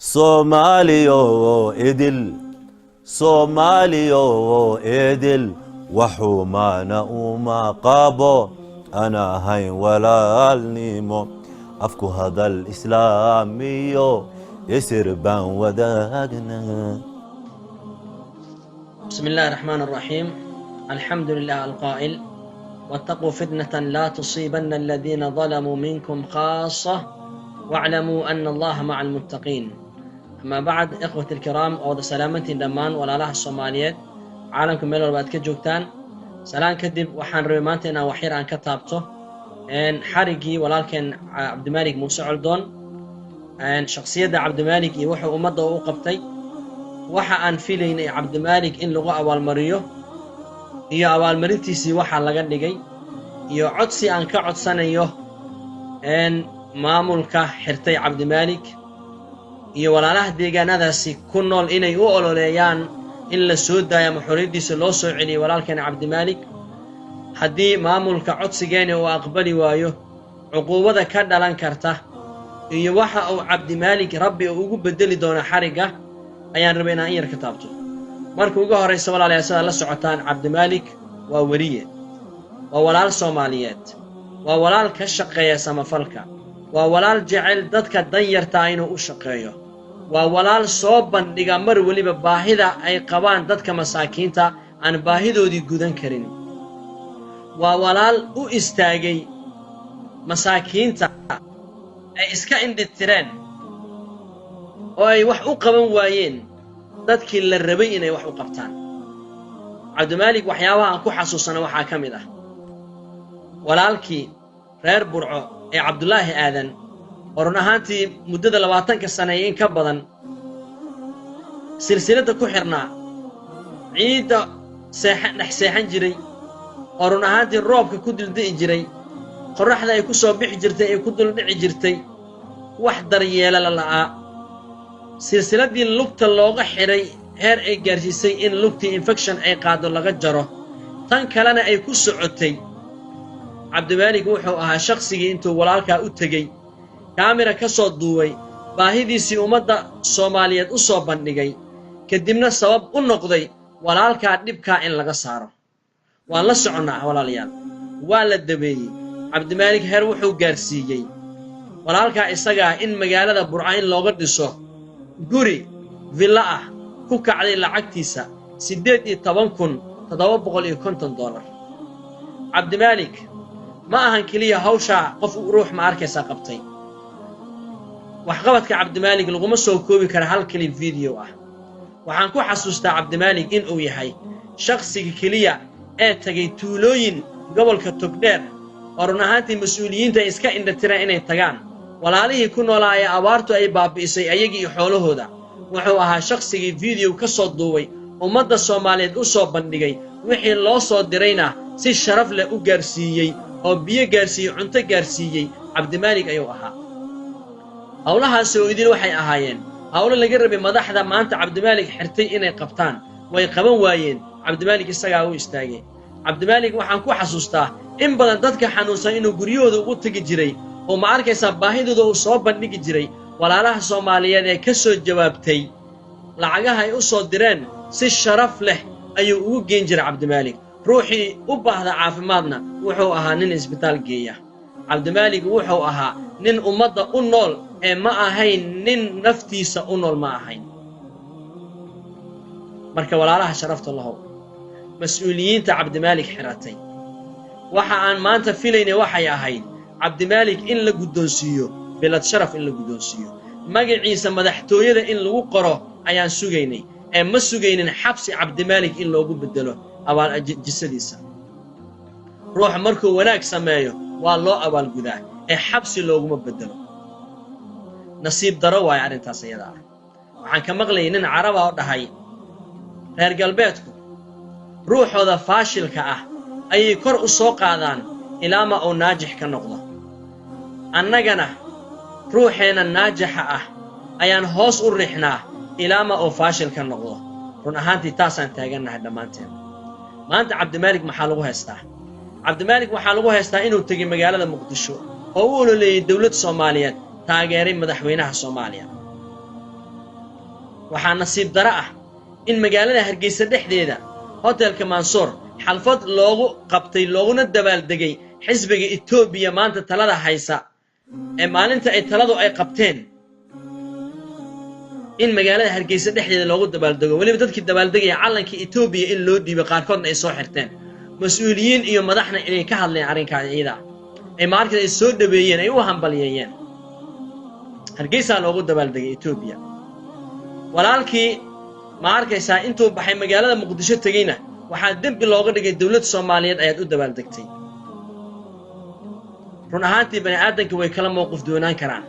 Soomaaliyo idil, Soomaaliyo idil, waxumaana uma qabo ana ahayn walaalnimo, afku hadal islaamiyo isir baan wadaagnaa. بسم الله الرحمن الرحيم. الحمد لله القائل: واتقوا فتنة لا تصيبن الذين ظلموا منكم خاصة واعلموا أن الله مع المتقين. أما بعد، إخوتي الكرام، oo salaamantiin dhammaan walaalaha Soomaaliyeed caalamka meel walba aad ka joogtaan. Salaan kadib, waxaan rabay maanta inaan waxyar aan ka taabto xariggii walaalkeen Cabdimaalik Muuse Coldoon, shakhsiyadda Cabdimaalik iyo wuxuu ummadda u qabtay, waxa aan filaynay Cabdimaalik in lagu abaalmariyo iyo abaalmarintiisii waxaa laga dhigay, iyo codsi aan ka codsanayo maamulka xirtay Cabdimaalik iyo walaalaha deegaanadaasi ku nool inay u ololeeyaan in la soo daayo ama xorriyaddiisa loo soo celiyo walaalkeena Cabdimaalik. Haddii maamulka codsigeena uu aqbali waayo, cuquubada ka dhalan karta iyo waxa uu Cabdimaalik Rabbi uu ugu beddeli doono xarigga ayaan rabay inaan in yar ka taabto. Marka ugu horraysa, walaalayaal, sidaad la socotaan, Cabdimaalik waa weriye, waa walaal Soomaaliyeed, waa walaal ka shaqeeya samafalka, waa walaal jecel dadka danyartaa inuu u shaqeeyo, waa walaal soo bandhiga mar weliba baahida ay qabaan dadka masaakiinta aan baahidoodii gudan karin, waa walaal u istaagay masaakiinta ay iska indhitireen oo ay wax u qaban waayeen dadkii la rabay inay wax u qabtaan. Cabdimaalik waxyaabaha aan ku xasuusana waxaa ka mid ah walaalkii reer Burco ee Cabdulaahi Aadan, oo run ahaantii muddada 20-ka sana iyo in ka badan silsiladda ku xidhnaa, ciidda seexan dhex seexan jiray, oo run ahaantii roobka ku duldi'i jiray, qorraxda ay ku soo bixi jirtay, ay ku duldhici jirtay, wax daryeela la la'aa, silsiladdii lugta looga xidhay heer ay gaarsiisay in lugtii infection ay qaaddo, laga jaro, tan kalena ay ku socotay. Cabdimaalik wuxuu ahaa shakhsigii intuu walaalkaa u tegey, kaamira ka soo duubay, baahidiisii ummadda Soomaaliyeed u soo bandhigay, kadibna sabab u noqday walaalkaa dhibkaa in laga saaro. Waan la soconnaa, walaalayaal, waa la dabeeyey. Cabdimaalik heer wuxuu gaarsiiyey walaalkaa isagaa in magaalada Burca in looga dhiso guri villo ah ku kacday lacagtiisa $18,750. Cabdimaalik ma ahan keliya hawshaa qof ruux ma arkaysaa qabtay. Waxqabadka Cabdimaalik laguma soo koobi kara hal keli video ah. Waxaan ku xasuustaa Cabdimaalik in uu yahay shakhsiga keliya ee tagay tuulooyin gobolka Togdheer oo run ahaantii mas-uuliyiinta ay iska indhatireen inay tagaan, walaalihii ku noolaa ee abaartu ay baabi'isay ayagii iyo xoolahooda. Wuxuu ahaa shakhsigii video ka soo duubay, ummadda Soomaaliyeed u soo bandhigay, wixii loo soo dirayna si sharaf leh u gaarsiiyey, oo biyo gaarsiiyey, cunto gaarsiiyey. Cabdimaalik ayuu ahaa. Howlahaasi oo idin waxay ahaayeen howlo laga rabay madaxda maanta Cabdimaalik xirtay inay qabtaan, way qaban waayeen. Cabdimaalik isagaa u istaagay. Cabdimaalik waxaan ku xasuustaa in badan dadka xanuunsan inuu guryahooda ugu tegi jiray oo, ma arkaysaa, baahidooda uu soo bandhigi jiray. Walaalaha Soomaaliyeed ee ka soo jawaabtay lacagaha ay u soo direen si sharaf leh ayuu ugu geen jiray Cabdimaalik. Ruuxii u baahda caafimaadna wuxuu ahaa nin isbitaal geeya. Cabdimaalik wuxuu ahaa nin ummadda u nool ee ma ahayn nin naftiisa u nool, ma ahayn. Marka, walaalaha sharafta lahow, mas-uuliyiinta Cabdimaalik xiratay, waxa aan maanta filaynay waxay ahayd Cabdimaalik in la guddoonsiiyo bilad sharaf, in la guddoonsiiyo magaciisa, madaxtooyada in lagu qoro ayaan sugaynay, ee ma sugaynin xabsi Cabdimaalik in loogu beddelo abaal jisadiisa. Ruuxa markuu wanaag sameeyo waa loo abaalgudaa ee xabsi looguma beddelo. Nasiib daro waayo arrintaas iyada ah. Waxaan ka maqlayay nin Caraba oo dhahay: reer galbeedku ruuxooda faashilka ah ayay kor u soo qaadaan ilaama uu naajix ka noqdo, annagana ruuxeenna naajixa ah ayaan hoos u riixnaa ilaama uu faashil ka noqdo. Run ahaantii taasaan taagannahay dhammaanteen maanta. Cabdimaalik maxaa lagu haystaa? Cabdimaalik waxaa lagu haystaa inuu tegey magaalada Muqdisho oo u ololeeyey dowlad Soomaaliyeed, taageeray madaxweynaha Soomaaliya. Waxaa nasiib daro ah in magaalada Hargeysa dhexdeeda, hotelka Mansoor, xalfad loogu qabtay looguna dabaaldegay xisbiga Etoobiya maanta talada haysa ee maalinta ay taladu ay qabteen, in magaalada Hargeysa dhexdeeda loogu dabaaldego, weliba dadkii dabaaldegaya callankii Etoobiya in loo dhiibay, qaarkoodna ay soo xirteen, mas-uuliyiin iyo madaxna inay ka hadleen arrinkaa iyada, ay maarkada ay soo dhaweeyeen, ay u hambalyeeyeen. Hargeysaa loogu dabaaldegay Etoobiya. Walaalkii, ma arkaysaa, intuu baxay magaalada Muqdisho tegeyna, waxaa dembi looga dhigay dowlad Soomaaliyeed ayaad u dabaaldegtay. Run ahaantii, bani aadamka way kala mowqif doonaan karaan.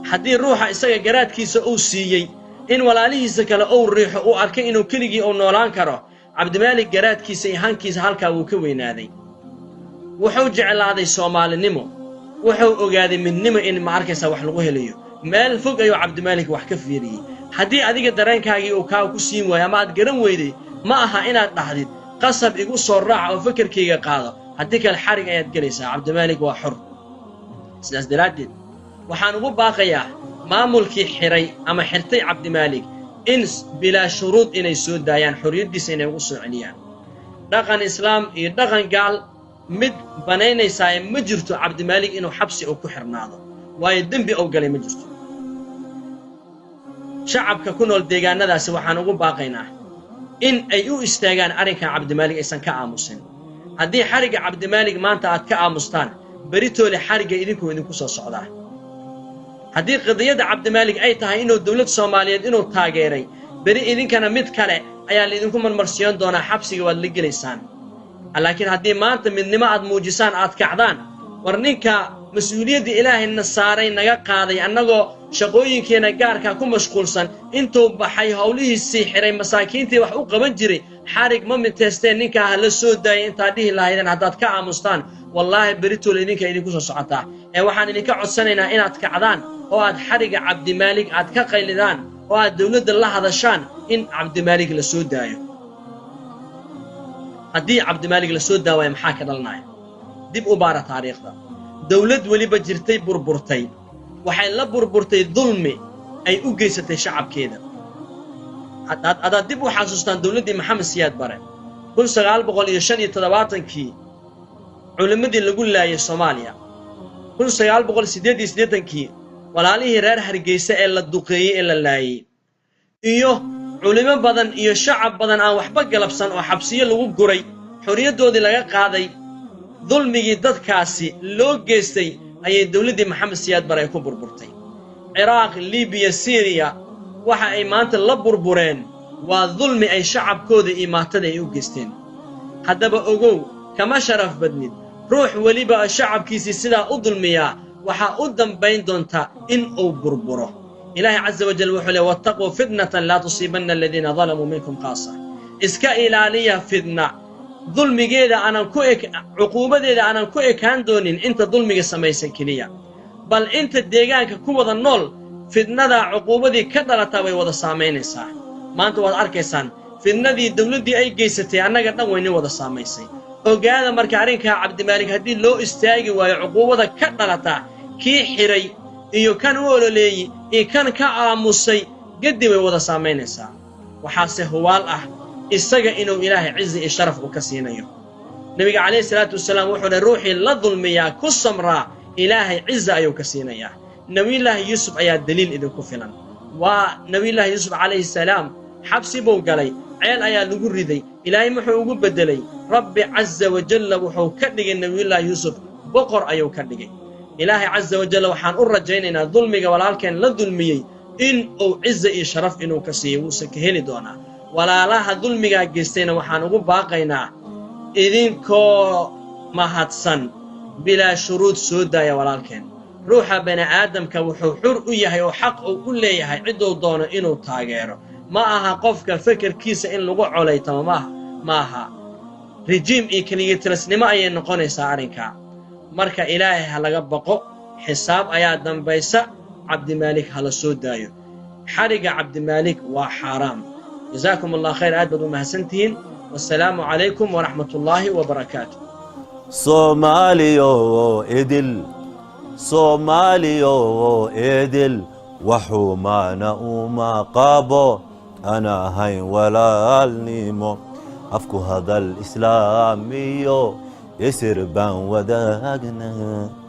Haddii ruuxa isaga garaadkiisa uu siiyey in walaalihiisa kale uu riixo, uu arkay inuu keligii uu noolaan karo, Cabdimaalik garaadkiisa iyo hankiisa halkaa wuu ka weynaaday. Wuxuu jeclaaday Soomaalinimo, wuxuu ogaaday midnimo in, ma arkaysaa, wax lagu helayo. Meel fog ayuu Cabdimaalik wax ka fiiriyey. Haddii adiga dareenkaagii uu kaa ku siin waayo ama aad garan weyday, ma aha inaad dhahdid qasab igu soo raaca oo fekerkayga qaado, haddii kale xarig ayaad gelaysaa. Cabdimaalik waa xor. Sidaas daraaddeed waxaan ugu baaqayaa maamulkii xiray ama xirtay Cabdimaalik in bilaa shuruud inay soo daayaan, xorriyaddiisa inay ugu soo celiyaan. Dhaqan Islaam iyo dhaqan gaal mid banaynaysaa ma jirto Cabdimaalik inuu xabsi uu ku xirnaado, waayo dembi ou galay ma jirto. Shacabka ku nool deegaanadaasi waxaan ugu baaqaynaa in ay u istaagaan arrinkan Cabdimaalik, aysan ka aamusin. Haddii xarigga Cabdimaalik maanta aad ka aamustaan, beritoole xarigga idinkuu idinku soo socdaa. Haddii qadiyadda Cabdimaalik ay tahay inuu dowlad Soomaaliyeed inuu taageeray, beri idinkana mid kale ayaa laidinku marmarsiiyan doonaa, xabsiga waad la gelaysaan. Laakiin haddii maanta midnimo aad muujisaan, aad kacdaan, war ninka mas-uuliyadda Ilaahayna saaray naga qaaday, annagoo shaqooyinkeenna gaarkaa ku mashquulsan, intuu baxay howlihiisii xiray, masaakiintii wax u qaban jiray, xarig ma miteysteen, ninkaa ha la soo daayay intaad dhihi lahaydeen, haddaad ka aamustaan, wallaahi beritoole idinka idinku soo socotaa. Ee waxaan idinka codsanaynaa inaad kacdaan oo aad xarigga Cabdimaalik aad ka qaylidaan oo aad dowladda la hadashaan in Cabdimaalik la soo daayo. Haddii Cabdimaalik la soo daawaayo, maxaa ka dhalanaya? Dib u baara taariikhda. Dowlad weliba jirtay burburtay, waxay la burburtay dulmi ay u geysatay shacabkeeda. Haddaad dib u xasuustaan dowladdii Maxamed Siyaad Bare, 1975-kii culimmadii lagu laayay Soomaaliya, 1988-kii walaalihii reer Hargeysa ee la duqeeyey ee la laayey, iyo culimo badan iyo shacab badan aan waxba galabsan oo xabsiyo lagu guray, xorriyaddoodii laga qaaday, dulmigii dadkaasi loo geystay ayay dowladdii Maxamed Siyaad Bare ay ku burburtay. Ciraaq, Libiya, Siiriya waxa ay maanta la burbureen waa dulmi ay shacabkooda iyo maatada ay u geysteen. Haddaba ogow, kama sharaf badnid. Ruux weliba shacabkiisii sidaa u dulmiyaa waxaa u dambayn doonta in uu burburo. Ilaahay casa wajal wuxuu leh: "Wattaquu fitnatan laa tusiibanna aladiina dalamuu minkum khaasa." Iska ilaaliya fidna dulmigeeda aanan ku ek, cuquubadeeda aanan ku ekaan doonin inta dulmiga samaysa keliya, bal inta deegaanka ku wada nool fidnadaa cuquubadii ka dhalataa way wada saamaynaysaa. Maanta waad arkaysaan fidnadii dowladdii ay geysatay annaga dhan waynin wada saamaysay. Ogaada marka, arrinkaa Cabdimaalik haddii loo istaagi waayo, cuquubada ka dhalataa kii xidhay iyo kan u ololeeyey iyo kan ka aamusay geddi way wada saamaynaysaa. Waxaase hubaal ah isaga inuu Ilaahay cizi iyo sharaf uu ka siinayo. Nebiga calayhi salaatu wasalaam wuxuu dhahay: ruuxii la dulmiyaa ku samraa, Ilaahay ciza ayuu ka siinayaa. Nebiyullaahi Yuusuf ayaa daliil idinku filan. Waa Nebiyullaahi Yuusuf calayhi salaam, xabsi buu galay, ceel ayaa lagu riday. Ilaahay muxuu ugu beddelay? Rabbi casa wajalla wuxuu ka dhigay Nebiyullaahi Yuusuf boqor ayuu ka dhigay. Ilaahay casa wajalla waxaan u rajaynaynaa dulmiga walaalkeen la dulmiyey in uu ciza iyo sharaf inuu ka siiyo, wuuse ka heli doonaa. Walaalaha dulmigaa geystayna waxaan ugu baaqaynaa, idinkoo mahadsan, bilaa shuruud soo daaya walaalkeen. Ruuxa bani aadamka wuxuu xur u yahay oo xaq uu u leeyahay cidduu doono inuu taageero. Ma aha qofka fekerkiisa in lagu colaytamo, maaha, maaha rijiim iyo keligitilasnimo ayay noqonaysaa arrinkaa. Marka Ilaahay ha laga baqo, xisaab ayaa dambaysa. Cabdimaalik ha la soo daayo. Xadhigga Cabdimaalik waa xaaraam. Jazaakum Allah khayr, aad baad u mahadsantihiin. Wassalaamu calaykum waraxmat ullaahi wabarakaatu. Soomaaliyo idil, Soomaaliyo idil. Waxumaana uma qabo ana ahayn walaalnimo. Afku hadal islaamiyo isir baan wadaagnaa.